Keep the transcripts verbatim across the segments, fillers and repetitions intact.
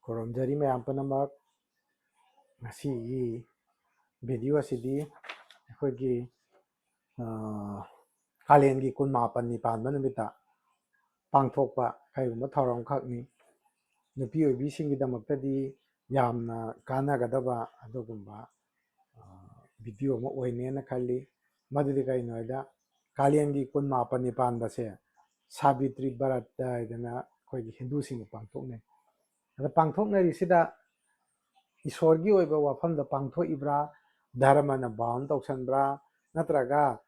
ꯈꯨꯔꯨꯝꯖꯔꯤ ꯃꯌꯥꯝ ꯄꯨꯝꯅꯃꯛ꯫ ꯉꯁꯤꯒꯤ video ꯑꯁꯤꯗꯤ ꯑꯩꯈꯣꯏꯒꯤ, ꯑ, ꯀꯥꯂꯦꯟꯒꯤ ꯀꯨꯟꯃꯥꯄꯟ ꯅꯤꯄꯥꯟꯕ ꯅꯨꯃꯤꯠꯇ ꯄꯥꯡꯊꯣꯛꯄ ꯀꯔꯤꯒꯨꯝꯕ ꯊꯧꯔꯝ ꯈꯛꯅꯤ꯫ ꯅꯨꯄꯤ ꯑꯣꯏꯕꯤꯁꯤꯡꯒꯤꯗꯃꯛꯇꯗꯤ ꯌꯥꯝꯅ ꯀꯥꯟꯅꯒꯗꯕ ꯑꯗꯨꯒꯨꯝꯕ, ꯑ, video ꯑꯃ ꯑꯣꯏꯅꯦꯅ ꯈꯜꯂꯤ꯫ ꯃꯗꯨꯗꯤ ꯀꯩꯅꯣ ꯍꯥꯏꯗ, ꯀꯥꯂꯦꯟꯒꯤ ꯀꯨꯟꯃꯥꯄꯟ ꯅꯤꯄꯥꯟꯕꯁꯦ ꯁꯥꯕꯤꯇ꯭ꯔꯤ ꯕ꯭ꯔꯠꯇ ꯍꯥꯏꯗꯅ ꯑꯩꯈꯣꯏꯒꯤ ꯍꯤꯟꯗꯨꯁꯤꯡꯅ ꯄꯥꯡꯊꯣꯛꯅꯩ꯫ ꯑꯗ ꯄꯥꯡꯊꯣꯛꯅꯔꯤꯁꯤꯗ ꯏꯁꯣꯔꯒꯤ ꯑꯣꯏꯕ ꯋꯥꯐꯝꯗ ꯄꯥꯡꯊꯣꯛꯏꯕ꯭ꯔꯥ, ꯙꯔꯃꯅ bound ꯇꯧꯁꯟꯕ꯭ꯔꯥ, ꯅꯠꯇ꯭ꯔꯒ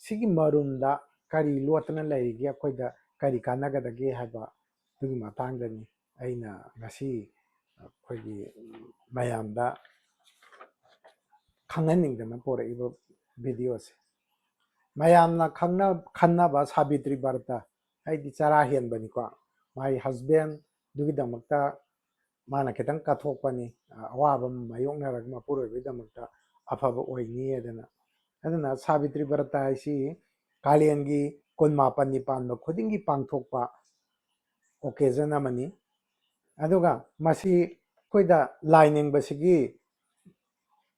ꯁꯤꯒꯤ ꯃꯔꯨꯝꯗ ꯀꯔꯤ ꯂꯣꯠꯇꯅ ꯂꯩꯔꯤꯒꯦ, ꯑꯩꯈꯣꯏꯗ ꯀꯔꯤ ꯀꯥꯟꯅꯒꯗꯒꯦ ꯍꯥꯏꯕ ꯑꯗꯨꯒꯤ ꯃꯇꯥꯡꯗꯅꯤ ꯑꯩꯅ ꯉꯁꯤ ꯑꯩꯈꯣꯏꯒꯤ ꯃꯌꯥꯝꯗ ꯈꯪꯍꯟꯅꯤꯡꯗꯅ ꯄꯨꯔꯛꯏꯕ videoꯁꯦ꯫ ꯃꯌꯥꯝꯅ ꯈꯪꯅ-, ꯈꯟꯅꯕ ꯁꯥꯕꯤꯇ꯭ꯔꯤ ꯕ꯭ꯔꯠꯇ, ꯍꯥꯏꯗꯤ ꯆꯔꯥ ꯍꯦꯟꯕꯅꯤꯀꯣ, ꯃꯥꯒꯤ husbandꯗꯨꯒꯤꯗꯃꯛꯇ ꯃꯥꯅ ꯈꯤꯇꯪ ꯀꯠꯊꯣꯛꯄꯅꯤ, ꯑꯋꯥꯕ ꯑꯃ ꯃꯥꯌꯣꯛꯅꯔꯒ ꯃꯄꯨꯔꯣꯏꯕꯒꯤꯗꯃꯛꯇ ꯑꯐꯕ ꯑꯣꯏꯅꯤ ꯍꯥꯏꯗꯅ꯫ ꯑꯗꯨꯅ ꯁꯥꯕꯤꯇ꯭ꯔꯤ ꯕ꯭ꯔꯠꯇ ꯍꯥꯏꯁꯤ ꯀꯥꯂꯦꯟꯒꯤ ꯀꯨꯟꯃꯥꯄꯟꯅꯤ ꯄꯥꯟꯕ ꯈꯨꯗꯤꯡꯒꯤ ꯄꯥꯡꯊꯣꯛꯄ occasion ꯑꯃꯅꯤ꯫ ꯑꯗꯨꯒ ꯃꯁꯤ ꯑꯩꯈꯣꯏꯗ ꯂꯥꯏꯅꯤꯡꯕꯁꯤꯒꯤ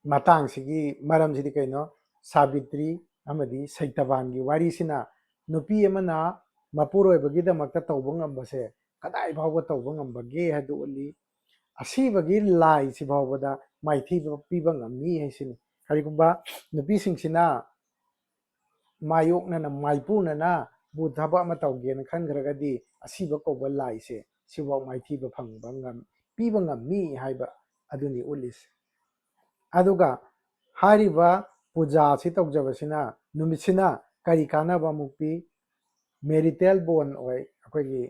ꯃꯇꯥꯡꯁꯤꯒꯤ ꯃꯔꯝꯁꯤꯗꯤ ꯀꯩꯅꯣ? ꯁꯥꯕꯤꯇ꯭ꯔꯤ ꯑꯃꯗꯤ ꯁꯩꯇꯕꯥꯟꯒꯤ ꯋꯥꯔꯤꯁꯤꯅ ꯅꯨꯄꯤ ꯑꯃꯅ ꯃꯄꯨꯔꯣꯏꯕꯒꯤꯗꯃꯛꯇ ꯇꯧꯕ ꯉꯝꯕꯁꯦ ꯀꯗꯥꯏ ꯐꯥꯎꯕ ꯇꯧꯕ ꯉꯝꯕꯒꯦ ꯍꯥꯏꯗꯨ ꯎꯠꯂꯤ꯫ ꯑꯁꯤꯕꯒꯤ ꯂꯥꯏꯁꯤ ꯐꯥꯎꯕꯗ ꯃꯥꯏꯊꯤꯕ ꯄꯤꯕ ꯉꯝꯃꯤ ꯍꯥꯏꯁꯤꯅꯤ꯫ ꯀꯔꯤꯒꯨꯝꯕ ꯅꯨꯄꯤꯁꯤꯡꯁꯤꯅ ꯃꯥꯌꯣꯛꯅꯅ, ꯃꯥꯏꯄꯨꯅꯅ ꯕꯨ ꯊꯕꯛ ꯑꯃ ꯇꯧꯒꯦꯅ ꯈꯟꯈ꯭ꯔꯒꯗꯤ ꯑꯁꯤꯕ ꯀꯧꯕ ꯂꯥꯏꯁꯦ ꯁꯤꯐꯥꯎ ꯃꯥꯏꯊꯤꯕ ꯐꯪꯕ ꯉꯝ-, ꯄꯤꯕ ꯉꯝꯃꯤ ꯍꯥꯏꯕ ꯑꯗꯨꯅꯤ ꯎꯠꯂꯤꯁꯦ꯫ ꯑꯗꯨꯒ ꯍꯥꯏꯔꯤꯕ ꯄꯨꯖꯥ ꯑꯁꯤ ꯇꯧꯖꯕꯁꯤꯅ, ꯅꯨꯃꯤꯠꯁꯤꯅ ꯀꯔꯤ ꯀꯥꯟꯅꯕ ꯑꯃꯨꯛ ꯄꯤ? Marital bond ꯑꯣꯏ, ꯑꯩꯈꯣꯏꯒꯤ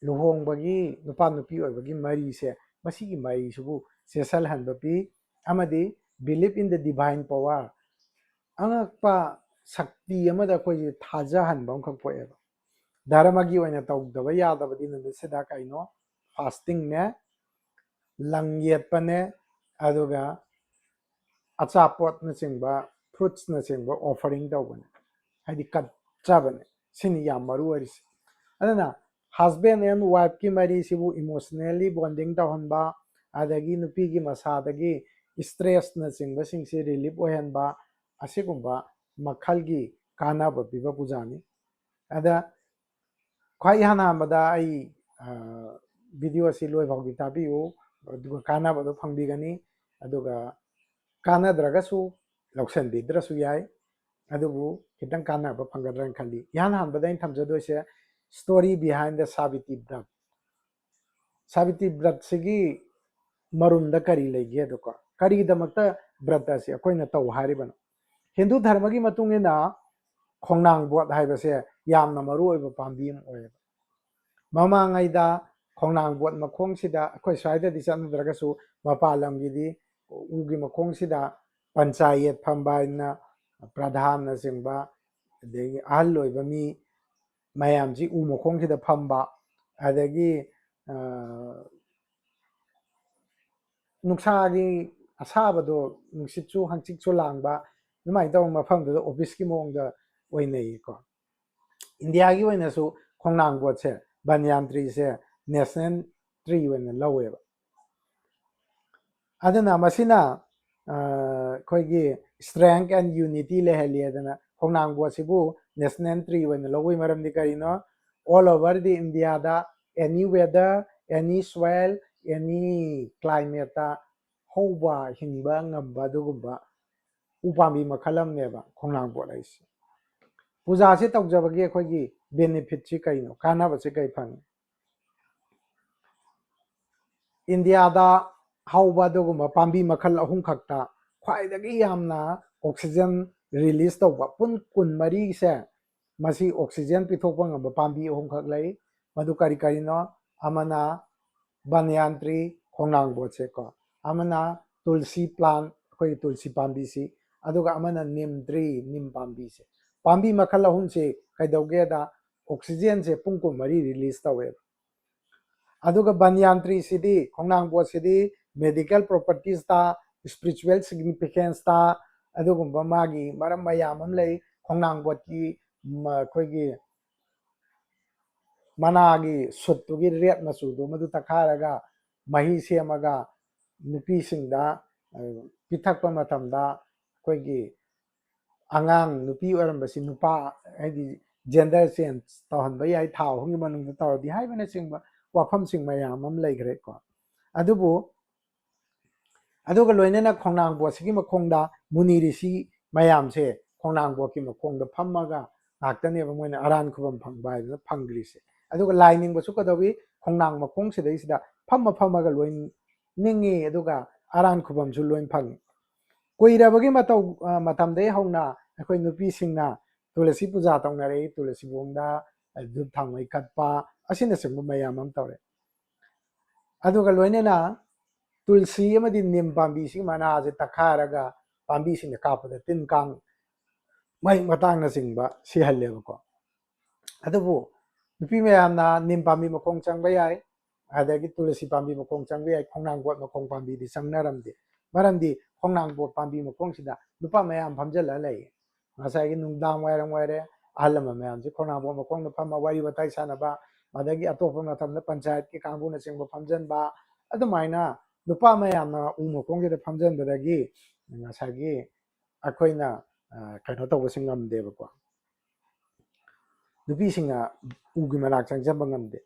ꯂꯨꯍꯣꯡꯕꯒꯤ ꯅꯨꯄꯥ ꯅꯨꯄꯤ ꯑꯣꯏꯕꯒꯤ ꯃꯔꯤꯁꯦ, ꯃꯁꯤꯒꯤ ꯃꯔꯤꯁꯤꯕꯨ ꯆꯦꯠꯁꯤꯜꯍꯟꯕ ꯄꯤ꯫ ꯑꯃꯗꯤ belief in the divine power, ꯑꯉꯛꯄ ꯁꯛꯇꯤ ꯑꯃꯗ ꯑꯩꯈꯣꯏꯁꯦ ꯊꯥꯖꯍꯟꯕ ꯑꯃꯈꯛ ꯄꯣꯛꯑꯦꯕ꯫ ꯙꯔꯃꯒꯤ ꯑꯣꯏꯅ ꯇꯧꯗꯕ ꯌꯥꯗꯕꯗꯤ ꯅꯨꯃꯤꯠꯁꯤꯗ ꯀꯩꯅꯣ? Fastingꯅꯦ, ꯂꯪ ꯌꯦꯠꯄꯅꯦ, ꯑꯗꯨꯒ ꯑꯆꯥꯄꯣꯠꯅꯆꯤꯡꯕ, fruitsꯅꯆꯤꯡꯕ offering ꯇꯧꯕꯅꯦ, ꯍꯥꯏꯗꯤ ꯀꯠꯆꯕꯅꯦ꯫ ꯁꯤꯅꯤ ꯌꯥꯝ ꯃꯔꯨ ꯑꯣꯏꯔꯤꯁꯦ꯫ ꯑꯗꯨꯅ Husband and wifeꯀꯤ ꯃꯔꯤꯁꯤꯕꯨ emotionally bonding ꯇꯧꯍꯟꯕ, ꯑꯗꯒꯤ ꯅꯨꯄꯤꯒꯤ ꯃꯁꯥꯗꯒꯤ stressꯅꯆꯤꯡꯕꯁꯤꯡꯁꯤ relief ꯑꯣꯏꯍꯟꯕ, ꯑꯁꯤꯒꯨꯝꯕ ꯃꯈꯜꯒꯤ ꯀꯥꯟꯅꯕ ꯄꯤꯕ ꯄꯨꯖꯥꯅꯤ꯫ ꯑꯗ ꯈ꯭ꯋꯥꯏ ꯏꯍꯥꯟ ꯍꯥꯟꯕꯗ ꯑꯩ video ꯑꯁꯤ ꯂꯣꯏ ꯐꯥꯎꯗꯤ ꯇꯥꯕꯤꯌꯨ, ꯑꯗꯨꯒ ꯀꯥꯟꯅꯕꯗꯣ ꯐꯪꯕꯤꯒꯅꯤ꯫ ꯑꯗꯨꯒ ꯀꯥꯟꯅꯗ꯭ꯔꯒꯁꯨ ꯂꯧꯁꯟꯕꯤꯗ꯭ꯔꯁꯨ ꯌꯥꯏ, ꯑꯗꯨꯕꯨ ꯈꯤꯇꯪ ꯀꯥꯟꯅꯕ ꯐꯪꯒꯗ꯭ꯔꯅ ꯈꯜꯂꯤ꯫ ꯏꯍꯥꯟ ꯍꯥꯟꯕꯗ ꯑꯩꯅ ꯊꯝꯖꯗꯣꯏꯁꯦ story behind the ꯁꯥꯕꯤꯇꯤ ꯕ꯭ꯔꯠ꯫ ꯁꯥꯕꯤꯇꯤ ꯕ꯭ꯔꯠꯁꯤꯒꯤ ꯃꯔꯨꯝꯗ ꯀꯔꯤ ꯂꯩꯒꯦꯗꯀꯣ, ꯀꯔꯤꯒꯤꯗꯃꯛꯇ ꯕ꯭ꯔꯠ ꯑꯁꯤ ꯑꯩꯈꯣꯏꯅ ꯇꯧ ꯍꯥꯏꯔꯤꯕꯅꯣ? ꯍꯤꯟꯗꯨ ꯙꯔꯃꯒꯤ ꯃꯇꯨꯡ ꯏꯟꯅ ꯈꯣꯡꯅꯥꯡ ꯕꯣꯠ ꯍꯥꯏꯕꯁꯦ ꯌꯥꯝꯅ ꯃꯔꯨ ꯑꯣꯏꯕ ꯄꯥꯝꯕꯤ ꯑꯃ ꯑꯣꯏꯌꯦꯕ꯫ ꯃꯃꯥꯡꯉꯩꯗ ꯈꯣꯡꯅꯥꯡ ꯕꯣꯠ ꯃꯈꯣꯡꯁꯤꯗ, ꯑꯩꯈꯣꯏ ꯁ꯭ꯋꯥꯏꯗꯗꯤ ꯆꯠꯅꯗ꯭ꯔꯒꯁꯨ ꯃꯄꯥꯟ ꯂꯝꯒꯤꯗꯤ ꯎꯒꯤ ꯃꯈꯣꯡꯁꯤꯗ ꯄꯟꯆꯥꯌꯦꯠ ꯐꯝꯕ ꯍꯥꯏꯅ ꯄ꯭ꯔꯙꯥꯟꯅꯆꯤꯡꯕ, ꯑꯗꯒꯤ ꯑꯍꯜ ꯑꯣꯏꯕ ꯃꯤ ꯃꯌꯥꯝꯁꯤ ꯎ ꯃꯈꯣꯡꯁꯤꯗ ꯐꯝꯕ, ꯑꯗꯒꯤ ꯅꯨꯡꯁꯥꯒꯤ ꯑꯁꯥꯕꯗꯣ, ꯅꯨꯡꯁꯤꯠꯁꯨ ꯍꯪꯆꯤꯠꯁꯨ ꯂꯥꯡꯕ, ꯑꯗꯨꯃꯥꯏꯅ ꯇꯧꯕ ꯃꯐꯝꯗꯨꯗ officeꯀꯤ ꯃꯑꯣꯡꯗ ꯑꯣꯏꯅꯩꯌꯦꯀꯣ꯫ ꯏꯟꯗꯤꯌꯥꯒꯤ ꯑꯣꯏꯅꯁꯨ ꯈꯣꯡꯅꯥꯡ ꯕꯣꯠꯁꯦ, ꯕꯟꯌꯥꯟ treeꯁꯦ national tree ꯑꯣꯏꯅ ꯂꯧꯋꯦꯕ꯫ ꯑꯗꯨꯅ ꯃꯁꯤꯅ ꯑꯩꯈꯣꯏꯒꯤ strength and unity ꯂꯩꯍꯜꯂꯤ꯫ ꯑꯗꯨꯅ ꯈꯣꯡꯅꯥꯡ ꯕꯣꯠꯁꯤꯕꯨ national tree ꯑꯣꯏꯅ ꯂꯧꯕꯒꯤ ꯃꯔꯝꯗꯤ ꯀꯔꯤꯅꯣ? All over the Indiaꯗ, any weather, any soil, any climateꯇ ꯍꯧꯕ, ꯍꯤꯡꯕ ꯉꯝꯕ ꯑꯗꯨꯒꯨꯝꯕ ꯎꯄꯥꯝꯕꯤ ꯃꯈꯜ ꯑꯃꯅꯦꯕ ꯈꯣꯡꯅꯥꯡ ꯕꯣꯠ ꯍꯥꯏꯁꯦ꯫ ꯄꯨꯖꯥꯁꯦ ꯇꯧꯖꯕꯒꯤ ꯑꯩꯈꯣꯏꯒꯤ benefitꯁꯤ ꯀꯩꯅꯣ, ꯀꯥꯟꯅꯕꯁꯤ ꯀꯩ ꯐꯪꯉꯤ? ꯏꯟꯗꯤꯌꯥꯗ ꯍꯧꯕ ꯑꯗꯨꯒꯨꯝꯕ ꯄꯥꯝꯕꯤ ꯃꯈꯜ ꯑꯍꯨꯝ ꯈꯛꯇ ꯈ꯭ꯋꯥꯏꯗꯒꯤ ꯌꯥꯝꯅ oxygen release ꯇꯧꯕ, ꯄꯨꯡ ꯀꯨꯟꯃꯔꯤꯁꯦ ꯃꯁꯤ oxygen ꯄꯤꯊꯣꯛꯄ ꯉꯝꯕ ꯄꯥꯝꯕꯤ ꯑꯍꯨꯝꯈꯛ ꯂꯩ꯫ ꯃꯗꯨ ꯀꯔꯤ ꯀꯔꯤꯅꯣ? ꯑꯃꯅ ꯕꯟꯌꯥꯟ tree, ꯈꯣꯡꯅꯥꯡ ꯕꯣꯠꯁꯦꯀꯣ, ꯑꯃꯅ ꯇꯨꯜꯁꯤ plant, ꯑꯩꯈꯣꯏꯒꯤ ꯇꯨꯜꯁꯤ ꯄꯥꯝꯕꯤꯁꯤ, ꯑꯗꯨꯒ ꯑꯃꯅ ꯅꯤꯝ tree, ꯅꯤꯝ ꯄꯥꯝꯕꯤꯁꯦ꯫ ꯄꯥꯝꯕꯤ ꯃꯈꯜ ꯑꯍꯨꯝꯁꯤ ꯀꯩꯗꯧꯒꯦꯗ, oxygenꯁꯦ ꯄꯨꯡ ꯀꯨꯟꯃꯔꯤ release ꯇꯧꯋꯦꯕ꯫ ꯑꯗꯨꯒ ꯕꯟꯌꯥꯟ treeꯁꯤꯗꯤ, ꯈꯣꯡꯅꯥꯡ ꯕꯣꯠꯁꯤꯗꯤ medical propertiesꯇ, spiritual significanceꯇ, ꯑꯗꯨꯒꯨꯝꯕ ꯃꯥꯒꯤ ꯃꯔꯝ ꯃꯌꯥꯝ ꯑꯃ ꯂꯩ꯫ ꯈꯣꯡꯅꯥꯡ ꯕꯣꯠꯀꯤ ꯃ-, ꯑꯩꯈꯣꯏꯒꯤ ꯃꯅꯥꯒꯤ ꯁꯨꯠꯇꯨꯒꯤ ꯔꯦꯠ ꯃꯆꯨꯗꯣ ꯃꯗꯨ ꯇꯛꯈꯥꯏꯔꯒ ꯃꯍꯤ ꯁꯦꯝꯃꯒ ꯅꯨꯄꯤꯁꯤꯡꯗ ꯄꯤꯊꯛꯄ ꯃꯇꯝꯗ ꯑꯩꯈꯣꯏꯒꯤ ꯑꯉꯥꯡ ꯅꯨꯄꯤ ꯑꯣꯏꯔꯝꯕꯁꯤ ꯅꯨꯄꯥ, ꯍꯥꯏꯗꯤ gender change ꯇꯧꯍꯟꯕ ꯌꯥꯏ ꯊꯥ ꯑꯍꯨꯝꯒꯤ ꯃꯅꯨꯡꯗ ꯇꯧꯔꯗꯤ ꯍꯥꯏꯕꯅꯆꯤꯡꯕ ꯋꯥꯐꯝꯁꯤꯡ ꯃꯌꯥꯝ ꯑꯃ ꯂꯩꯈ꯭ꯔꯦꯀꯣ꯫ ꯑꯗꯨꯕꯨ ꯑꯗꯨꯒ ꯂꯣꯏꯅꯅ ꯈꯣꯡꯅꯥꯡꯕꯣꯠꯁꯤꯒꯤ ꯃꯈꯣꯡꯗ ꯃꯨꯅꯤ ꯔꯤꯁꯤ ꯃꯌꯥꯝꯁꯦ ꯈꯣꯡꯅꯥꯡꯕꯣꯠꯀꯤ ꯃꯈꯣꯡꯗ ꯐꯝꯃꯒ ꯉꯥꯛꯇꯅꯦꯕ ꯃꯣꯏꯅ ꯑꯔꯥꯟ ꯈꯨꯕꯝ ꯐꯪꯕ ꯍꯥꯏꯗꯅ ꯐꯪꯈ꯭ꯔꯤꯁꯦ꯫ ꯑꯗꯨꯒ ꯂꯥꯏ ꯅꯤꯡꯕꯁꯨ ꯀꯩꯗꯧꯋꯤ? ꯈꯣꯡꯅꯥꯡ ꯃꯈꯣꯡꯁꯤꯗꯩꯁꯤꯗ ꯐꯝꯃ ꯐꯝꯃꯒ ꯂꯣꯏ ꯅꯤꯡꯉꯤ, ꯑꯗꯨꯒ ꯑꯔꯥꯟ ꯈꯨꯕꯝꯁꯨ ꯂꯣꯏ ꯐꯪꯉꯤ꯫ ꯀꯨꯏꯔꯕꯒꯤ ꯃꯇꯧ ꯃꯇꯝꯗꯒꯤ ꯍꯧꯅ ꯑꯩꯈꯣꯏ ꯅꯨꯄꯤꯁꯤꯡꯅ ꯇꯨꯂꯁꯤ ꯄꯨꯖꯥ ꯇꯧꯅꯔꯛꯏ꯫ ꯇꯨꯂꯁꯤꯕꯣꯡꯗ ꯙꯨꯞ ꯊꯥꯎꯃꯩ ꯀꯠꯄ ꯑꯁꯤꯅꯆꯤꯡꯕ ꯃꯌꯥꯝ ꯑꯃ ꯇꯧꯔꯦ꯫ ꯑꯗꯨꯒ ꯂꯣꯏꯅꯅ ꯇꯨꯜꯁꯤ ꯑꯃꯗꯤ ꯅꯤꯝ ꯄꯥꯝꯕꯤꯁꯤꯒꯤ ꯃꯅꯥꯁꯦ ꯇꯛꯈꯥꯏꯔꯒ ꯄꯥꯝꯕꯤꯁꯤꯡꯗ ꯀꯥꯞꯄꯗ ꯇꯤꯟ ꯀꯥꯡ, ꯃꯍꯤꯛ ꯃꯇꯥꯡꯅꯆꯤꯡꯕ ꯁꯤꯍꯜꯂꯦꯕꯀꯣ꯫ ꯑꯗꯨꯕꯨ ꯅꯨꯄꯤ ꯃꯌꯥꯝꯅ ꯅꯤꯝ ꯄꯥꯝꯕꯤ ꯃꯈꯣꯡ ꯆꯪꯕ ꯌꯥꯏ, ꯑꯗꯒꯤ ꯇꯨꯂꯁꯤ ꯄꯥꯝꯕꯤ ꯃꯈꯣꯡ ꯆꯪꯕ ꯌꯥꯏ, ꯈꯣꯡꯅꯥꯡꯕꯣꯠ ꯃꯈꯣꯡ ꯄꯥꯝꯕꯤꯗꯤ ꯆꯪꯅꯔꯝꯗꯦ꯫ ꯃꯔꯝꯗꯤ ꯈꯣꯡꯅꯥꯡꯕꯣꯠ ꯄꯥꯝꯕꯤ ꯃꯈꯣꯡꯁꯤꯗ ꯅꯨꯄꯥ ꯃꯌꯥꯝ ꯐꯝꯖꯤꯜꯂ ꯂꯩ꯫ ꯉꯁꯥꯏꯒꯤ ꯅꯨꯡꯗꯥꯡ ꯋꯥꯏꯔꯝ ꯑꯣꯏꯔꯦ, ꯑꯍꯜ ꯂꯃꯟ ꯃꯌꯥꯝꯁꯤ ꯈꯣꯡꯅꯥꯡꯕꯣꯠ ꯃꯈꯣꯡꯗ ꯐꯝꯃ ꯋꯥꯔꯤ ꯋꯥꯇꯥꯏ ꯁꯥꯟꯅꯕ, ꯑꯗꯒꯤ ꯑꯇꯣꯞꯄ ꯃꯇꯝꯗ ꯄꯟꯆꯥꯌꯠꯀꯤ ꯀꯥꯡꯕꯨꯅꯆꯤꯡꯕ ꯐꯝꯖꯟꯕ, ꯑꯗꯨꯃꯥꯏꯅ ꯅꯨꯄꯥ ꯃꯌꯥꯝꯅ ꯎ ꯃꯈꯣꯡꯁꯤꯗ ꯐꯝꯖꯟꯕꯗꯒꯤ ꯉꯁꯥꯏꯒꯤ ꯑꯩꯈꯣꯏꯅ ꯀꯩꯅꯣ ꯇꯧꯕꯁꯤ ꯉꯝꯗꯦꯕꯀꯣ꯫ ꯅꯨꯄꯤꯁꯤꯡꯅ ꯎꯒꯤ ꯃꯅꯥꯛ ꯆꯪꯁꯤꯟꯕ ꯉꯝꯗꯦ꯫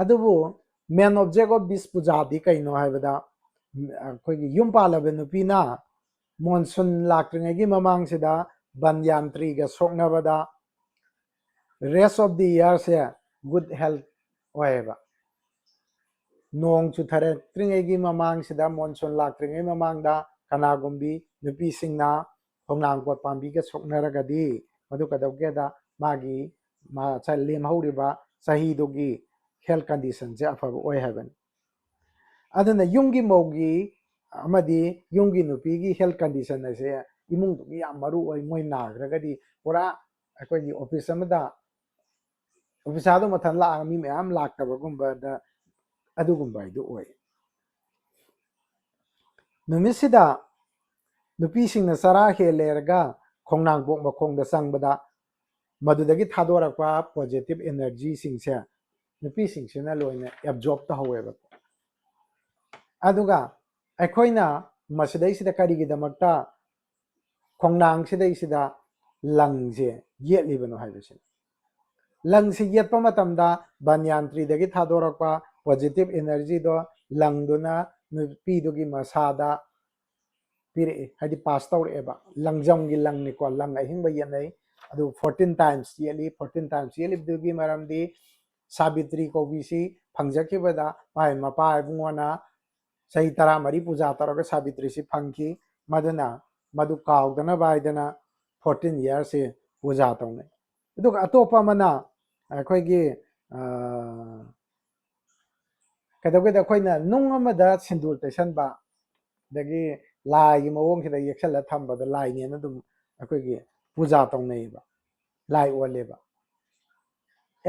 ꯑꯗꯨꯕꯨ main object of this ꯄꯨꯖꯥꯗꯤ ꯀꯩꯅꯣ ꯍꯥꯏꯕꯗ, ꯑꯩꯈꯣꯏꯒꯤ ꯌꯨꯝ ꯄꯥꯜꯂꯕ ꯅꯨꯄꯤꯅ ꯃꯣꯟꯁꯨꯟ ꯂꯥꯛꯇ꯭ꯔꯤꯉꯩꯒꯤ ꯃꯃꯥꯡꯁꯤꯗ ꯕꯟ ꯌꯥꯟꯇ꯭ꯔꯤꯒ ꯁꯣꯛꯅꯕꯗ rest of the yearꯁꯦ good health ꯑꯣꯏꯌꯦꯕ꯫ ꯅꯣꯡ ꯆꯨꯊꯔꯛꯇ꯭ꯔꯤꯉꯩꯒꯤ ꯃꯃꯥꯡꯁꯤꯗ, ꯃꯣꯟꯁꯨꯟ ꯂꯥꯛꯇ꯭ꯔꯤꯉꯩ ꯃꯃꯥꯡꯗ ꯀꯅꯥꯒꯨꯝꯕꯤ ꯅꯨꯄꯤꯁꯤꯡꯅ ꯈꯣꯡꯅꯥꯡ ꯄꯣꯠ ꯄꯥꯝꯕꯤꯒ ꯁꯣꯛꯅꯔꯒꯗꯤ ꯃꯗꯨ ꯀꯩꯗꯧꯒꯦꯗ ꯃꯥꯒꯤ ꯂꯦꯝꯍꯧꯔꯤꯕ ꯆꯍꯤꯗꯨꯒꯤ health conditionꯁꯦ ꯑꯐꯕ ꯑꯣꯏ ꯍꯥꯏꯕꯅꯤ꯫ ꯑꯗꯨꯅ ꯌꯨꯝꯒꯤ ꯃꯧꯒꯤ ꯑꯃꯗꯤ ꯌꯨꯝꯒꯤ ꯅꯨꯄꯤꯒꯤ health condition ꯑꯁꯦ ꯏꯃꯨꯡꯗꯨꯒꯤ ꯌꯥꯝ ꯃꯔꯨ ꯑꯣꯏ꯫ ꯃꯣꯏ ꯅꯥꯈ꯭ꯔꯒꯗꯤ ꯄꯨꯔꯥ ꯑꯩꯈꯣꯏꯒꯤ office ꯑꯃꯗ officerꯗꯨ ꯃꯊꯟ ꯂꯥꯛꯑꯒ ꯃꯤ ꯃꯌꯥꯝ ꯂꯥꯛꯇꯕꯒꯨꯝꯕꯗ ꯑꯗꯨꯒꯨꯝꯕ ꯍꯥꯏꯗꯨ ꯑꯣꯏ꯫ ꯅꯨꯃꯤꯠꯁꯤꯗ ꯅꯨꯄꯤꯁꯤꯡꯅ ꯆꯔꯥ ꯍꯦꯜꯂꯦꯔꯒ ꯈꯣꯡꯅꯥꯡꯕꯣꯛ ꯃꯈꯣꯡꯗ ꯆꯪꯕꯗ ꯃꯗꯨꯗꯒꯤ ꯊꯥꯗꯣꯔꯛꯄ positive energyꯁꯤꯡꯁꯦ ꯅꯨꯄꯤꯁꯤꯡꯁꯤꯅ ꯂꯣꯏꯅ absorb ꯇꯧꯍꯧꯋꯦꯕ꯫ ꯑꯗꯨꯒ ꯑꯩꯈꯣꯏꯅ ꯃꯁꯤꯗꯩꯁꯤꯗ ꯀꯔꯤꯒꯤꯗꯃꯛꯇ ꯈꯣꯡꯅꯥꯡꯁꯤꯗꯩꯁꯤꯗ ꯂꯪꯁꯦ ꯌꯦꯠꯂꯤꯕꯅꯣ ꯍꯥꯏꯕꯁꯤꯅꯤ꯫ ꯂꯪꯁꯤ ꯌꯦꯠꯄ ꯃꯇꯝꯗ ꯕꯟꯌꯥꯟꯇ꯭ꯔꯤꯗꯒꯤ ꯊꯥꯗꯣꯔꯛꯄ positive energyꯗꯣ ꯂꯪꯗꯨꯅ ꯅꯨꯄꯤꯗꯨꯒꯤ ꯃꯁꯥꯗ ꯄꯤꯔꯛꯏ, ꯍꯥꯏꯗꯤ pass ꯇꯧꯔꯛꯑꯦꯕ꯫ ꯂꯪꯖꯝꯒꯤ ꯂꯪꯅꯤꯀꯣ, ꯂꯪ ꯑꯍꯤꯡꯕ ꯌꯦꯠꯅꯩ꯫ ꯑꯗꯨ fourteen times ꯌꯦꯠꯂꯤ꯫ Fourteen times ꯌꯦꯠꯂꯤꯕꯗꯨꯒꯤ ꯃꯔꯝꯗꯤ ꯁꯥꯕꯤꯇ꯭ꯔꯤ ꯀꯧꯕꯤꯁꯤ ꯐꯪꯖꯈꯤꯕꯗ ꯃꯥꯒꯤ ꯃꯄꯥ ꯏꯕꯨꯡꯉꯣꯅ ꯆꯍꯤ ꯇꯔꯥꯃꯔꯤ ꯄꯨꯖꯥ ꯇꯧꯔꯒ ꯁꯥꯕꯤꯇ꯭ꯔꯤꯁꯤ ꯐꯪꯈꯤ꯫ ꯃꯗꯨꯅ ꯃꯗꯨ ꯀꯥꯎꯗꯅꯕ ꯍꯥꯏꯗꯅ fourteen yearsꯁꯤ ꯄꯨꯖꯥ ꯇꯧꯅꯩ꯫ ꯑꯗꯨꯒ ꯑꯇꯣꯞꯄ ꯑꯃꯅ ꯑꯩꯈꯣꯏꯒꯤ, ꯑ, ꯀꯩꯗꯧꯒꯦꯗ, ꯑꯩꯈꯣꯏꯅ ꯅꯨꯡ ꯑꯃꯗ ꯁꯤꯟꯗꯨꯔ ꯇꯩꯁꯟꯕ, ꯑꯗꯒꯤ ꯂꯥꯏꯒꯤ ꯃꯑꯣꯡꯁꯤꯗ ꯌꯦꯛꯁꯜꯂ ꯊꯝꯕꯗ ꯂꯥꯏꯅꯦꯅ ꯑꯗꯨꯝ ꯑꯩꯈꯣꯏꯒꯤ ꯄꯨꯖꯥ ꯇꯧꯅꯩꯌꯦꯕ, ꯂꯥꯏ ꯑꯣꯜꯂꯦꯕ꯫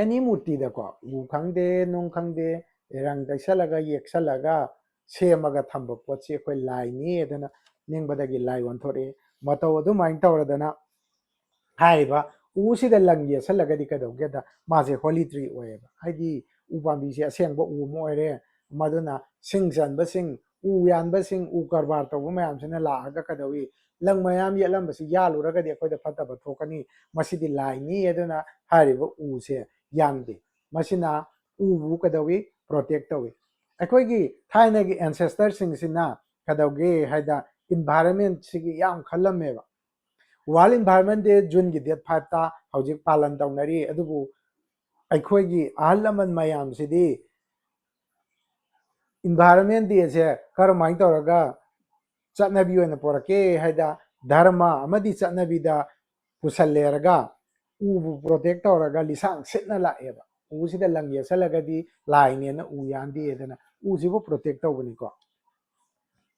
Any ꯃꯨꯔꯇꯤꯗꯀꯣ, ꯎ ꯈꯪꯗꯦ, ꯅꯨꯡ ꯈꯪꯗꯦ, ꯔꯪ ꯇꯩꯁꯜꯂꯒ, ꯌꯦꯛꯁꯜꯂꯒ, ꯁꯦꯝꯃꯒ ꯊꯝꯕ ꯄꯣꯠꯁꯤ ꯑꯩꯈꯣꯏ ꯂꯥꯏꯅꯤ ꯑꯗꯨꯅ ꯅꯤꯡꯕꯗꯒꯤ ꯂꯥꯏ ꯑꯣꯟꯊꯣꯔꯛꯏ꯫ ꯃꯇꯧ ꯑꯗꯨꯃꯥꯏꯅ ꯇꯧꯔꯗꯅ ꯍꯥꯏꯔꯤꯕ ꯎꯁꯤꯗ ꯂꯪ ꯌꯦꯠꯁꯜꯂꯒꯗꯤ ꯀꯩꯗꯧꯒꯦꯗ, ꯃꯥꯁꯦ holy tree ꯑꯣꯏꯌꯦꯕ꯫ ꯍꯥꯏꯗꯤ ꯎ ꯄꯥꯝꯕꯤꯁꯦ ꯑꯁꯦꯡꯕ ꯎ ꯑꯃ ꯑꯣꯏꯔꯦ꯫ ꯃꯗꯨꯅ ꯁꯤꯡ ꯆꯟꯕꯁꯤꯡ, ꯎ ꯌꯥꯟꯕꯁꯤꯡ, ꯎ ꯀꯔꯕꯥꯔ ꯇꯧꯕ ꯃꯌꯥꯝꯁꯤꯅ ꯂꯥꯛꯑꯒ ꯀꯩꯗꯧꯏ, ꯂꯪ ꯃꯌꯥꯝ ꯌꯦꯠꯂꯝꯕꯁꯤ ꯌꯥꯜꯂꯨꯔꯒꯗꯤ ꯑꯩꯈꯣꯏꯗ ꯐꯠꯇꯕ ꯊꯣꯛꯀꯅꯤ, ꯃꯁꯤꯗꯤ ꯂꯥꯏꯅꯤ ꯑꯗꯨꯅ ꯍꯥꯏꯔꯤꯕ ꯎꯁꯦ ꯌꯥꯟꯗꯦ꯫ ꯃꯁꯤꯅ ꯎꯕꯨ ꯀꯩꯗꯧꯏ, protect ꯇꯧꯏ꯫ ꯑꯩꯈꯣꯏꯒꯤ ꯊꯥꯏꯅꯒꯤ ancestorꯁꯤꯡꯁꯤꯅ ꯀꯩꯗꯧꯒꯦ ꯍꯥꯏꯗ environmentꯁꯤꯒꯤ ꯌꯥꯝ ꯈꯜꯂꯝꯃꯦꯕ꯫ World Environment Day Juneꯒꯤ date fiveꯇ ꯍꯧꯖꯤꯛ ꯄꯥꯂꯟ ꯇꯧꯅꯔꯤ꯫ ꯑꯗꯨꯕꯨ ꯑꯩꯈꯣꯏꯒꯤ ꯑꯍꯜ ꯂꯃꯟ ꯃꯌꯥꯝꯁꯤꯗꯤ Environment Dayꯁꯦ ꯀꯔꯝꯍꯥꯏꯅ ꯇꯧꯔꯒ ꯆꯠꯅꯕꯤ ꯑꯣꯏꯅ ꯄꯨꯔꯛꯀꯦ ꯍꯥꯏꯗ, ꯙꯔꯃ ꯑꯃꯗꯤ ꯆꯠꯅꯕꯤꯗ ꯄꯨꯁꯜꯂꯦꯔꯒ ꯎꯕꯨ protect ꯇꯧꯔꯒ ꯂꯤꯁꯥꯡ ꯁꯤꯠꯅ ꯂꯥꯛꯑꯦꯕ꯫ ꯎꯁꯤꯗ ꯂꯪ ꯌꯦꯠꯁꯜꯂꯒꯗꯤ ꯂꯥꯏꯅꯦꯅ ꯎ ꯌꯥꯟꯗꯦꯗꯅ ꯎꯁꯤꯕꯨ protect ꯇꯧꯕꯅꯤꯀꯣ꯫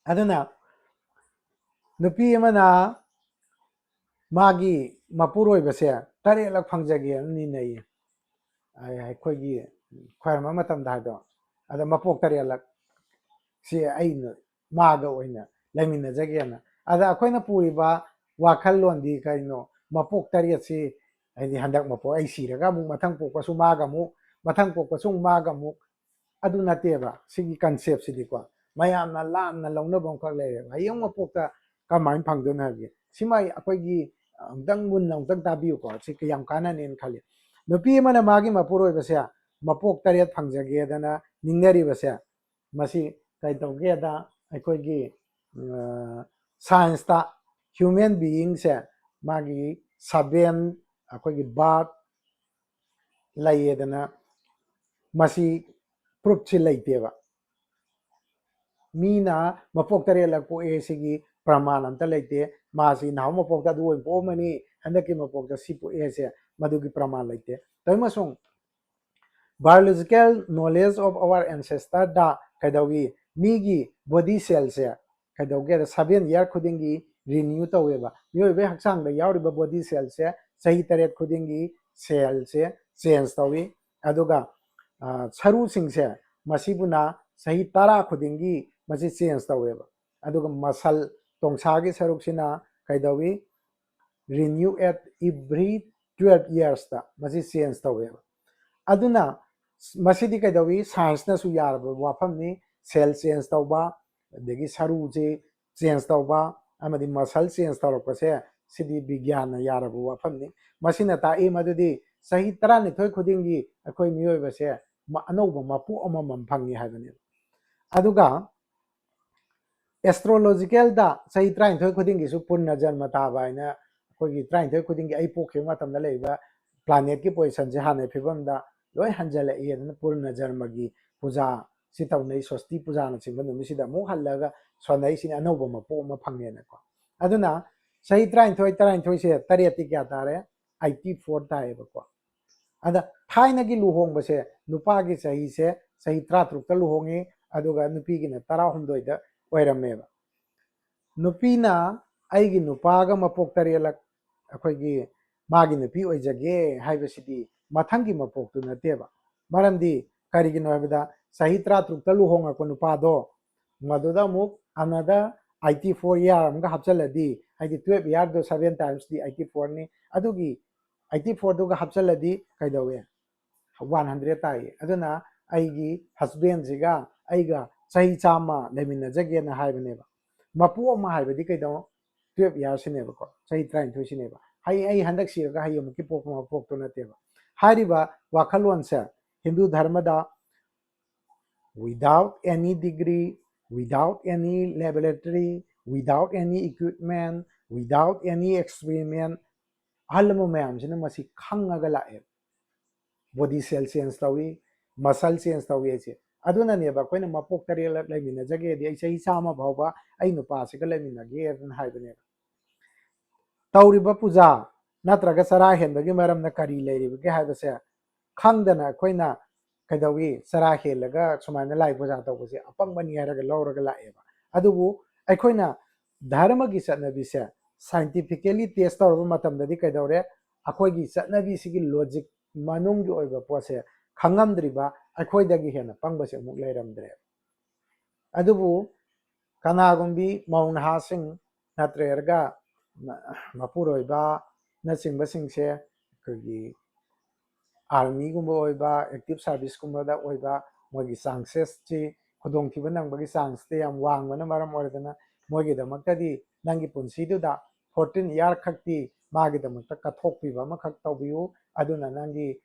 ꯑꯗꯨꯅ ꯅꯨꯄꯤ ꯑꯃꯅ ꯃꯥꯒꯤ ꯃꯄꯨꯔꯣꯏꯕꯁꯦ ꯇꯔꯦꯠꯂꯛ ꯐꯪꯖꯒꯦꯅ ꯅꯤꯅꯩꯌꯦ꯫ ꯑꯩ-, ꯑꯩꯈꯣꯏꯒꯤ ꯈ꯭ꯋꯥꯏꯔꯝꯕ ꯃꯇꯝꯗ ꯍꯥꯏꯗꯣ, ꯑꯗ ꯃꯄꯣꯛ ꯇꯔꯦꯠꯂꯛ ꯁꯤ ꯑꯩꯅ ꯃꯥꯒ ꯑꯣꯏꯅ ꯂꯩꯃꯤꯟꯅꯖꯒꯦꯅ꯫ ꯑꯗ ꯑꯩꯈꯣꯏꯅ ꯄꯨꯔꯤꯕ ꯋꯥꯈꯜꯂꯣꯟꯗꯤ ꯀꯩꯅꯣ? ꯃꯄꯣꯛ ꯇꯔꯦꯠꯁꯤ ꯍꯥꯏꯗꯤ ꯍꯟꯗꯛ ꯃꯄꯣꯛ ꯑꯩ ꯁꯤꯔꯒ ꯑꯃꯨꯛ ꯃꯊꯪ ꯄꯣꯛꯄꯁꯨ ꯃꯥꯒ ꯑꯃꯨꯛ, ꯃꯊꯪ ꯄꯣꯛꯄꯁꯨ ꯑꯃꯨꯛ ꯃꯥꯒ ꯑꯃꯨꯛ, ꯑꯗꯨ ꯅꯠꯇꯦꯕ꯫ ꯁꯤꯒꯤ concept ꯁꯤꯗꯤꯀꯣ, ꯃꯌꯥꯝꯅ ꯂꯥꯟꯅ ꯂꯧꯅꯕ ꯑꯃꯈꯛ ꯂꯩꯔꯦꯕ꯫ ꯍꯌꯦꯡ ꯃꯄꯣꯛꯇ ꯀꯃꯥꯏꯅ ꯐꯪꯗꯣꯏꯅꯣ ꯍꯥꯏꯕꯁꯦ, ꯁꯤꯃ ꯑꯩꯈꯣꯏꯒꯤ ꯑꯃꯨꯛꯇꯪ ꯃꯨꯟꯅ ꯑꯃꯨꯛꯇꯪ ꯇꯥꯕꯤꯌꯨꯀꯣ꯫ ꯁꯤ ꯌꯥꯝ ꯀꯥꯟꯅꯅꯦꯅ ꯈꯜꯂꯤ꯫ ꯅꯨꯄꯤ ꯑꯃꯅ ꯃꯥꯒꯤ ꯃꯄꯨꯔꯣꯏꯕꯁꯦ ꯃꯄꯣꯛ ꯇꯔꯦꯠ ꯐꯪꯖꯒꯦꯗꯅ ꯅꯤꯡꯅꯔꯤꯕꯁꯦ, ꯃꯁꯤ ꯀꯩ ꯇꯧꯒꯦꯗ, ꯑꯩꯈꯣꯏꯒꯤ, ꯑ, science ꯇ human being ꯁꯦ ꯃꯥꯒꯤ seven, ꯑꯩꯈꯣꯏꯒꯤ birth ꯂꯩꯌꯦꯗꯅ, ꯃꯁꯤ proof ꯁꯤ ꯂꯩꯇꯦꯕ꯫ ꯃꯤꯅ ꯃꯄꯣꯛ ꯇꯔꯦꯠꯂꯛ ꯄꯣꯛꯑꯦ ꯁꯤꯒꯤ ꯄ꯭ꯔꯃꯥꯟ ꯑꯝꯇ ꯂꯩꯇꯦ꯫ ꯃꯥꯁꯤ ꯅꯍꯥꯟ ꯃꯄꯣꯛꯇ ꯑꯗꯨ ꯑꯣꯏꯅ ꯄꯣꯛꯑꯝꯃꯅꯤ, ꯍꯟꯗꯛꯀꯤ ꯃꯄꯣꯛꯇ ꯁꯤ ꯄꯣꯛꯑꯦ ꯍꯥꯏꯁꯦ, ꯃꯗꯨꯒꯤ ꯄ꯭ꯔꯃꯥꯟ ꯂꯩꯇꯦ꯫ ꯇꯧꯏꯃꯁꯨꯡ, biological knowledge of our ancestor ꯗ ꯀꯩꯗꯧꯏ? ꯃꯤꯒꯤ body cell ꯁꯦ ꯀꯩꯗꯧꯒꯦꯗ, seven year ꯈꯨꯗꯤꯡꯒꯤ renew ꯇꯧꯋꯦꯕ꯫ ꯃꯤꯑꯣꯏꯕꯒꯤ ꯍꯛꯆꯥꯡꯗ ꯌꯥꯎꯔꯤꯕ body cell ꯁꯦ ꯆꯍꯤ ꯇꯔꯦꯠ ꯈꯨꯗꯤꯡꯒꯤ cell ꯁꯦ change ꯇꯧꯏ꯫ ꯑꯗꯨꯒ, ꯑ, ꯁꯔꯨꯁꯤꯡꯁꯦ ꯃꯁꯤꯕꯨꯅ ꯆꯍꯤ ꯇꯔꯥ ꯈꯨꯗꯤꯡꯒꯤ ꯃꯁꯤ change ꯇꯧꯋꯦꯕ꯫ ꯑꯗꯨꯒ muscle, ꯇꯣꯡꯁꯥꯒꯤ ꯁꯔꯨꯛꯁꯤꯅ ꯀꯩꯗꯧꯏ? Renew at every twelve years ꯇ ꯃꯁꯤ change ꯇꯧꯋꯦꯕ꯫ ꯑꯗꯨꯅ ꯃꯁꯤꯗꯤ ꯀꯩꯗꯧꯏ? Science ꯅꯁꯨ ꯌꯥꯔꯕ ꯋꯥꯐꯝꯅꯤ꯫ Cell change ꯇꯧꯕ, ꯑꯗꯒꯤ ꯁꯔꯨꯁꯤ change ꯇꯧꯕ, ꯑꯃꯗꯤ muscle change ꯇꯧꯔꯛꯄꯁꯦ, ꯁꯤꯗꯤ ꯕꯤꯒ꯭ꯌꯥꯟꯅ ꯌꯥꯔꯕ ꯋꯥꯐꯝꯅꯤ꯫ ꯃꯁꯤꯅ ꯇꯥꯛꯏ ꯃꯗꯨꯗꯤ ꯆꯍꯤ ꯇꯔꯥꯅꯤꯊꯣꯏ ꯈꯨꯗꯤꯡꯒꯤ ꯑꯩꯈꯣꯏ ꯃꯤꯑꯣꯏꯕꯁꯦ ꯃ-, ꯑꯅꯧꯕ ꯃꯄꯣꯛ ꯑꯃꯃꯝ ꯐꯪꯉꯤ ꯍꯥꯏꯕꯅꯦꯕ꯫ ꯑꯗꯨꯒ astrological ꯗ ꯆꯍꯤ ꯇꯔꯥꯅꯤꯊꯣꯏ ꯈꯨꯗꯤꯡꯒꯤꯁꯨ ꯄꯨꯔꯅ ꯖꯟꯃ ꯇꯥꯕ ꯍꯥꯏꯅ, ꯑꯩꯈꯣꯏꯒꯤ ꯇꯔꯥꯅꯤꯊꯣꯏ ꯈꯨꯗꯤꯡꯒꯤ ꯑꯩ ꯄꯣꯛꯈꯤꯕ ꯃꯇꯝꯗ ꯂꯩꯕ planet ꯀꯤ position ꯁꯦ ꯍꯥꯟꯅꯩ ꯐꯤꯕꯝꯗ ꯂꯣꯏ ꯍꯟꯖꯜꯂꯛꯏ ꯑꯗꯨꯅ ꯄꯨꯔꯅ ꯖꯟꯃꯒꯤ ꯄꯨꯖꯥ ꯁꯤ ꯇꯧꯅꯩ꯫ ꯁ꯭ꯋꯁꯇꯤ ꯄꯨꯖꯥꯅꯆꯤꯡꯕ ꯅꯨꯃꯤꯠꯁꯤꯗ ꯑꯃꯨꯛ ꯍꯜꯂꯒ ꯁꯣꯟꯅꯩꯁꯤꯅ ꯑꯅꯧꯕ ꯃꯄꯣꯛ ꯑꯃ ꯐꯪꯉꯦꯅꯀꯣ꯫ ꯑꯗꯨꯅ ꯆꯍꯤ ꯇꯔꯥꯅꯤꯊꯣꯏ, ꯇꯔꯥꯅꯤꯊꯣꯏꯁꯦ ꯇꯔꯦꯠꯇꯤ ꯀꯌꯥ ꯇꯥꯔꯦ? Eighty four ꯇꯥꯏꯌꯦꯕꯀꯣ꯫ ꯑꯗ ꯊꯥꯏꯅꯒꯤ ꯂꯨꯍꯣꯡꯕꯁꯦ ꯅꯨꯄꯥꯒꯤ ꯆꯍꯤꯁꯦ ꯆꯍꯤ ꯇꯔꯥꯇꯔꯨꯛꯇ ꯂꯨꯍꯣꯡꯉꯤ, ꯑꯗꯨꯒ ꯅꯨꯄꯤꯒꯤꯅ ꯇꯔꯥꯍꯨꯝꯗꯣꯏꯗ ꯑꯣꯏꯔꯝꯃꯦꯕ꯫ ꯅꯨꯄꯤꯅ ꯑꯩꯒꯤ ꯅꯨꯄꯥꯒ ꯃꯄꯣꯛ ꯇꯔꯦꯠꯂꯛ ꯑꯩꯈꯣꯏꯒꯤ ꯃꯥꯒꯤ ꯅꯨꯄꯤ ꯑꯣꯏꯖꯒꯦ ꯍꯥꯏꯕꯁꯤꯗꯤ ꯃꯊꯪꯒꯤ ꯃꯄꯣꯛꯇꯨ ꯅꯠꯇꯦꯕ꯫ ꯃꯔꯝꯗꯤ ꯀꯔꯤꯒꯤꯅꯣ ꯍꯥꯏꯕꯗ ꯆꯍꯤ ꯇꯔꯥꯇꯔꯨꯛꯇ ꯂꯨꯍꯣꯡꯉꯛꯄ ꯅꯨꯄꯥꯗꯣ ꯃꯗꯨꯗ ꯑꯃꯨꯛ another eighty four year ꯑꯃꯒ ꯍꯥꯞꯆꯤꯜꯂꯗꯤ, ꯍꯥꯏꯗꯤ twelve year ꯗꯣ seven times ꯗꯤ eighty four ꯅꯤ, ꯑꯗꯨꯒꯤ ꯑꯩꯠꯇꯤ ꯐꯣꯔꯗꯨꯒ ꯍꯥꯞꯆꯤꯜꯂꯗꯤ ꯀꯩꯗꯧꯋꯦ? ꯋꯥꯟ ꯍꯟꯗ꯭ꯔꯦꯠ ꯇꯥꯏꯌꯦ꯫ ꯑꯗꯨꯅ ꯑꯩꯒꯤ ꯍꯁꯕꯦꯟꯁꯤꯒ ꯑꯩꯒ ꯆꯍꯤ ꯆꯥꯝꯃ ꯂꯩꯃꯤꯟꯅꯖꯒꯦꯅ ꯍꯥꯏꯕꯅꯦꯕ꯫ ꯃꯄꯨ ꯑꯃ ꯍꯥꯏꯕꯗꯤ ꯀꯩꯗꯧ? ꯇꯨꯌꯦꯜꯞ ꯏꯌꯥꯔꯁꯤꯅꯦꯕꯀꯣ, ꯆꯍꯤ ꯇꯔꯥꯅꯤꯊꯣꯏꯁꯤꯅꯦꯕ꯫ ꯍꯌꯦꯡ ꯑꯩ ꯍꯟꯗꯛ ꯁꯤꯔꯒ ꯍꯌꯦꯡꯃꯨꯛꯀꯤ ꯄꯣꯛꯄ ꯃꯄꯣꯛꯇꯨ ꯅꯠꯇꯦꯕ꯫ ꯍꯥꯏꯔꯤꯕ ꯋꯥꯈꯜꯂꯣꯟꯁꯦ ꯍꯤꯟꯗꯨ ꯙꯔꯃꯗ without any degree, without any laboratory, without any equipment, without any experiment, ꯑꯍꯜ ꯂꯃꯟ ꯃꯌꯥꯝꯁꯤꯅ ꯃꯁꯤ ꯈꯪꯉꯒ ꯂꯥꯛꯑꯦ꯫ ꯕꯣꯗꯤ ꯁꯦꯜ ꯆꯦꯟꯖ ꯇꯧꯏ, ꯃꯁꯜ ꯆꯦꯟꯖ ꯇꯧꯏ ꯍꯥꯏꯁꯦ꯫ ꯑꯗꯨꯅꯅꯦꯕ ꯑꯩꯈꯣꯏꯅ ꯃꯄꯣꯛ ꯇꯔꯦꯠꯂꯛ ꯂꯩꯃꯤꯟꯅꯖꯒꯦꯗꯤ ꯑꯩ ꯆꯍꯤ ꯆꯥꯝꯃ ꯐꯥꯎꯕ ꯑꯩ ꯅꯨꯄꯥꯁꯤꯒ ꯂꯩꯃꯤꯟꯅꯒꯦ ꯑꯗꯨꯅ ꯍꯥꯏꯕꯅꯦꯕ꯫ ꯇꯧꯔꯤꯕ ꯄꯨꯖꯥ ꯅꯠꯇ꯭ꯔꯒ ꯆꯔꯥ ꯍꯦꯟꯕꯒꯤ ꯃꯔꯝꯅ ꯀꯔꯤ ꯂꯩꯔꯤꯕꯒꯦ ꯍꯥꯏꯕꯁꯦ ꯈꯪꯗꯅ ꯑꯩꯈꯣꯏꯅ ꯀꯩꯗꯧꯏ? ꯆꯔꯥ ꯍꯦꯜꯂꯒ ꯁꯨꯃꯥꯏꯅ ꯂꯥꯏ ꯄꯨꯖꯥ ꯇꯧꯕꯁꯦ ꯑꯄꯪꯕꯅꯤ ꯍꯥꯏꯔꯒ ꯂꯧꯔꯒ ꯂꯥꯛꯑꯦꯕ꯫ ꯑꯗꯨꯕꯨ ꯑꯩꯈꯣꯏꯅ ꯙꯔꯃꯒꯤ ꯆꯠꯅꯕꯤꯁꯦ scientifically test ꯇꯧꯔꯕ ꯃꯇꯝꯗꯗꯤ ꯀꯩꯗꯧꯔꯦ? ꯑꯩꯈꯣꯏꯒꯤ ꯆꯠꯅꯕꯤꯁꯤꯒꯤ logic ꯃꯅꯨꯡꯒꯤ ꯑꯣꯏꯕ ꯄꯣꯠꯁꯦ ꯈꯪꯉꯝꯗ꯭ꯔꯤꯕ ꯑꯩꯈꯣꯏꯗꯒꯤ ꯍꯦꯟꯅ ꯄꯪꯕꯁꯦ ꯑꯃꯨꯛ ꯂꯩꯔꯝꯗ꯭ꯔꯦ꯫ ꯑꯗꯨꯕꯨ ꯀꯅꯥꯒꯨꯝꯕꯤ ꯃꯧ ꯅꯍꯥꯁꯤꯡ ꯅꯠꯇ꯭ꯔꯒ ꯃꯄꯨꯔꯣꯏꯕꯅꯆꯤꯡꯕꯁꯤꯡꯁꯦ ꯑꯩꯈꯣꯏꯒꯤ ꯑꯥꯔꯃꯤꯒꯨꯝꯕ ꯑꯣꯏꯕ, ꯑꯦꯛꯇꯤꯚ ꯁꯥꯔꯚꯤꯁꯀꯨꯝꯕꯗ ꯑꯣꯏꯕ, ꯃꯣꯏꯒꯤ ꯆꯥꯟꯁꯦꯁꯁꯤ, ꯈꯨꯗꯣꯡꯊꯤꯕ ꯅꯪꯕꯒꯤ ꯆꯥꯟꯁꯇꯤ ꯌꯥꯝ ꯋꯥꯡꯕꯅ ꯃꯔꯝ ꯑꯣꯏꯔꯗꯅ ꯃꯣꯏꯒꯤꯗꯃꯛꯇꯗꯤ ꯅꯪꯒꯤ ꯄꯨꯟꯁꯤꯗꯨꯗ ꯐꯣꯔꯇꯤꯟ ꯏꯌꯥꯔ ꯈꯛꯇꯤ ꯃꯥꯒꯤꯗꯃꯛꯇ ꯀꯠꯊꯣꯛꯄꯤꯕ ꯑꯃꯈꯛ ꯇꯧꯕꯤꯌꯨ꯫ ꯑꯗꯨꯅ ꯅꯪꯒꯤ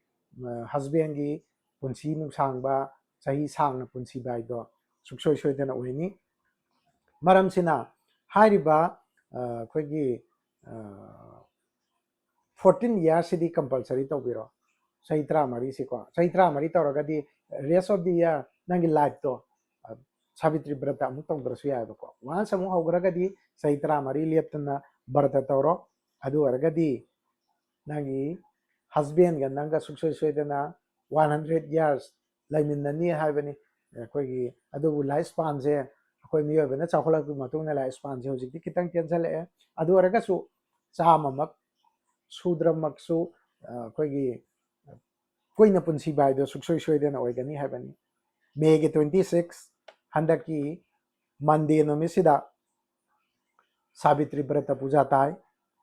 ꯍꯁꯕꯦꯟꯒꯤ ꯄꯨꯟꯁꯤ ꯅꯨꯡꯁꯥꯡꯕ, ꯆꯍꯤ ꯁꯥꯡꯅ ꯄꯨꯟꯁꯤꯕ ꯍꯥꯏꯗꯣ ꯁꯨꯡꯁꯣꯏ ꯁꯣꯏꯗꯅ ꯑꯣꯏꯅꯤ꯫ ꯃꯔꯝꯁꯤꯅ ꯍꯥꯏꯔꯤꯕ ꯑꯩꯈꯣꯏꯒꯤ ꯐꯣꯔꯇꯤꯟ ꯏꯌꯥꯔꯁꯤꯗꯤ ꯀꯝꯄꯜꯁꯔꯤ ꯇꯧꯕꯤꯔꯣ꯫ ꯆꯍꯤ ꯇꯔꯥꯃꯔꯤꯁꯤꯀꯣ, ꯆꯍꯤ ꯇꯔꯥꯃꯔꯤ ꯇꯧꯔꯒꯗꯤ rest of the year ꯅꯪꯒꯤ ꯂꯥꯏꯐꯇꯣ ꯁꯥꯕꯤꯇ꯭ꯔꯤ ꯕ꯭ꯔꯇ ꯑꯃꯨꯛ ꯇꯧꯗ꯭ꯔꯁꯨ ꯌꯥꯏꯕꯀꯣ꯫ ꯋꯥꯟꯁ ꯑꯃꯨꯛ ꯍꯧꯈ꯭ꯔꯒꯗꯤ ꯆꯍꯤ ꯇꯔꯥꯃꯔꯤ ꯂꯦꯞꯇꯅ ꯕ꯭ꯔꯇ ꯇꯧꯔꯣ꯫ ꯑꯗꯨ ꯑꯣꯏꯔꯒꯗꯤ ꯅꯪꯒꯤ ꯍꯁꯕꯦꯟꯒ ꯅꯪꯒ ꯁꯨꯡꯁꯣꯏ ꯁꯣꯏꯗꯅ ꯋꯥꯟ ꯍꯟꯗ꯭ꯔꯦꯠ ꯏꯌꯥꯔꯁ ꯂꯩꯃꯤꯟꯅꯅꯤ ꯍꯥꯏꯕꯅꯤ꯫ ꯑꯩꯈꯣꯏꯒꯤ ꯑꯗꯨꯕꯨ ꯂꯥꯏꯐ ꯁ꯭ꯄꯥꯟꯁꯦ ꯑꯩꯈꯣꯏ ꯃꯤꯑꯣꯏꯕꯅ ꯆꯥꯎꯈꯠꯂꯛꯄꯒꯤ ꯃꯇꯨꯡ ꯏꯟꯅ ꯂꯥꯏꯐ ꯁ꯭ꯄꯥꯟꯁꯦ ꯍꯧꯖꯤꯛꯇꯤ ꯈꯤꯇꯪ ꯇꯦꯟꯁꯜꯂꯛꯑꯦ꯫ ꯑꯗꯨ ꯑꯣꯏꯔꯒꯁꯨ ꯆꯥꯝꯃꯃꯛ ꯁꯨꯗ꯭ꯔꯃꯛꯁꯨ ꯑꯩꯈꯣꯏꯒꯤ ꯀꯨꯏꯅ ꯄꯨꯟꯁꯤꯕ ꯍꯥꯏꯗꯣ ꯁꯨꯡꯁꯣꯏ ꯁꯣꯏꯗꯅ ꯑꯣꯏꯒꯅꯤ ꯍꯥꯏꯕꯅꯤ꯫ ꯃꯦꯒꯤ ꯇ꯭ꯋꯦꯟꯇꯤ ꯁꯤꯛꯁ, ꯍꯟꯗꯛꯀꯤ ꯃꯟꯗꯦ ꯅꯨꯃꯤꯠꯁꯤꯗ ꯁꯥꯕꯤꯇ꯭ꯔꯤ ꯕ꯭ꯔꯇ ꯄꯨꯖꯥ ꯇꯥꯏ꯫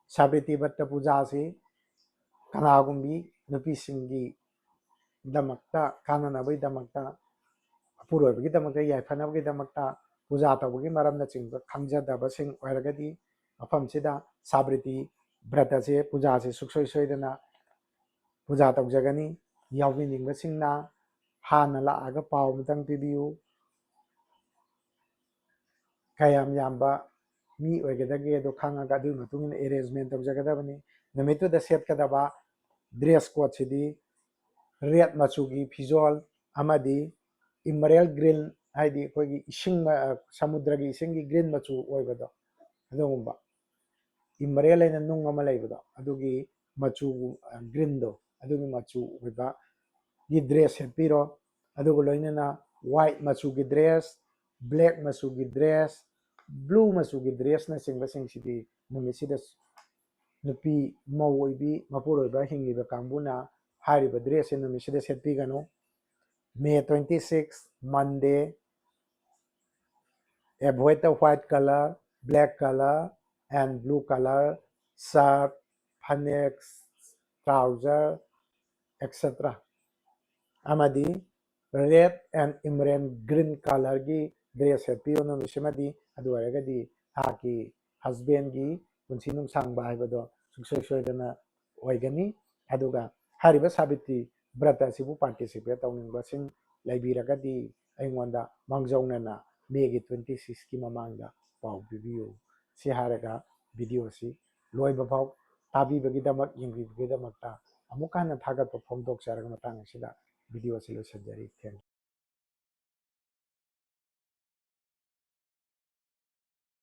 ꯁꯥꯕꯤꯇ꯭ꯔꯤ ꯕ꯭ꯔꯇ ꯄꯨꯖꯥꯁꯤ ꯀꯅꯥꯒꯨꯝꯕꯤ ꯅꯨꯄꯤꯁꯤꯡꯒꯤꯗꯃꯛꯇ, ꯀꯥꯟꯅꯅꯕꯒꯤꯗꯃꯛꯇ, ꯑꯄꯨꯔꯣꯏꯕꯒꯤꯗꯃꯛꯇ, ꯌꯥꯏꯐꯅꯕꯒꯤꯗꯃꯛꯇ ꯄꯨꯖꯥ ꯇꯧꯕꯒꯤ ꯃꯔꯝꯅꯆꯤꯡꯕ ꯈꯪꯖꯗꯕꯁꯤꯡ ꯑꯣꯏꯔꯒꯗꯤ, ꯃꯐꯝꯁꯤꯗ ꯁꯥꯕ꯭ꯔꯤꯇꯤ ꯕ꯭ꯔꯇꯁꯦ, ꯄꯨꯖꯥꯁꯦ ꯁꯨꯡꯁꯣꯏ ꯁꯣꯏꯗꯅ ꯄꯨꯖꯥ ꯇꯧꯖꯒꯅꯤ꯫ ꯌꯥꯎꯕꯤꯅꯤꯡꯕꯁꯤꯡꯅ ꯍꯥꯟꯅ ꯂꯥꯛꯑꯒ ꯄꯥꯎ ꯑꯃꯇꯪ ꯄꯤꯕꯤꯌꯨ꯫ ꯀꯌꯥꯝ ꯌꯥꯝꯕ ꯃꯤ ꯑꯣꯏꯒꯗꯒꯦ ꯑꯗꯨ ꯈꯪꯉꯒ ꯑꯗꯨꯒꯤ ꯃꯇꯨꯡ ꯏꯟꯅ arrangement ꯇꯧꯖꯒꯗꯕꯅꯤ꯫ ꯅꯨꯃꯤꯠꯇꯨꯗ ꯁꯦꯠꯀꯗꯕ dress codeꯁꯤꯗꯤ red ꯃꯆꯨꯒꯤ ꯐꯤꯖꯣꯜ ꯑꯃꯗꯤ emerald green, ꯍꯥꯏꯗꯤ ꯑꯩꯈꯣꯏꯒꯤ ꯏꯁꯤꯡ ꯃ-, ꯁꯃꯨꯗ꯭ꯔꯒꯤ ꯏꯁꯤꯡꯒꯤ green ꯃꯆꯨ ꯑꯣꯏꯕꯗꯣ, ꯑꯗꯨꯒꯨꯝꯕ emerald ꯍꯥꯏꯅ ꯅꯨꯡ ꯑꯃ ꯂꯩꯕꯗꯣ, ꯑꯗꯨꯒꯤ ꯃꯆꯨ, greenꯗꯣ, ꯑꯗꯨꯒꯤ ꯃꯆꯨ ꯑꯣꯏꯕꯒꯤ dress ꯁꯦꯠꯄꯤꯔꯣ꯫ ꯑꯗꯨꯒ ꯂꯣꯏꯅꯅ white ꯃꯆꯨꯒꯤ dress, black ꯃꯆꯨꯒꯤ dress, blue ꯃꯆꯨꯒꯤ dressꯅꯆꯤꯡꯕꯁꯤꯡꯁꯤꯗꯤ ꯅꯨꯃꯤꯠꯁꯤꯗ ꯅꯨꯄꯤ ꯃꯧ ꯑꯣꯏꯕꯤ, ꯃꯄꯨꯔꯣꯏꯕ ꯍꯤꯡꯂꯤꯕ ꯀꯥꯡꯕꯨꯅ ꯍꯥꯏꯔꯤꯕ dressꯁꯦ ꯅꯨꯃꯤꯠꯁꯤꯗ ꯁꯦꯠꯄꯤꯒꯅꯨ꯫ May twenty six, Monday, avoid the white color, black color and blue color shirt, phanek, trouser, et cetera ꯑꯃꯗꯤ red and emerald green colorꯒꯤ dress ꯁꯦꯠꯄꯤꯌꯨ ꯅꯨꯃꯤꯠꯁꯤꯃꯗꯤ꯫ ꯑꯗꯨ ꯑꯣꯏꯔꯒꯗꯤ ꯅꯍꯥꯛꯀꯤ husbandꯒꯤ ꯄꯨꯟꯁꯤ ꯅꯨꯡꯁꯥꯡꯕ ꯍꯥꯏꯕꯗꯣ ꯁꯨꯡꯁꯣꯏ ꯁꯣꯏꯗꯅ ꯑꯣꯏꯒꯅꯤ꯫ ꯑꯗꯨꯒ ꯍꯥꯏꯔꯤꯕ ꯁꯥꯕꯤꯇ꯭ꯔꯤ ꯕ꯭ꯔꯇ ꯑꯁꯤꯕꯨ participate ꯇꯧꯅꯤꯡꯕꯁꯤꯡ ꯂꯩꯕꯤꯔꯒꯗꯤ ꯑꯩꯉꯣꯟꯗ ꯃꯥꯡꯖꯧꯅꯅ Mayꯒꯤ twenty sixꯀꯤ ꯃꯃꯥꯡꯗ ꯄꯥꯎ ꯄꯤꯕꯤꯌꯨ꯫ ꯁꯤ ꯍꯥꯏꯔꯒ videoꯁꯤ ꯂꯣꯏꯕ ꯐꯥꯎ ꯇꯥꯕꯤꯕꯒꯤꯗꯃꯛ, ꯌꯦꯡꯕꯤꯕꯒꯤꯗꯃꯛꯇ ꯑꯃꯨꯛ ꯍꯟꯅ ꯊꯥꯒꯠꯄ ꯐꯣꯡꯗꯣꯛꯆꯔꯒ ꯃꯇꯥꯡ ꯑꯁꯤꯗ videoꯁꯤ ꯂꯣꯏꯁꯤꯟꯖꯔꯤ꯫ Thank you꯫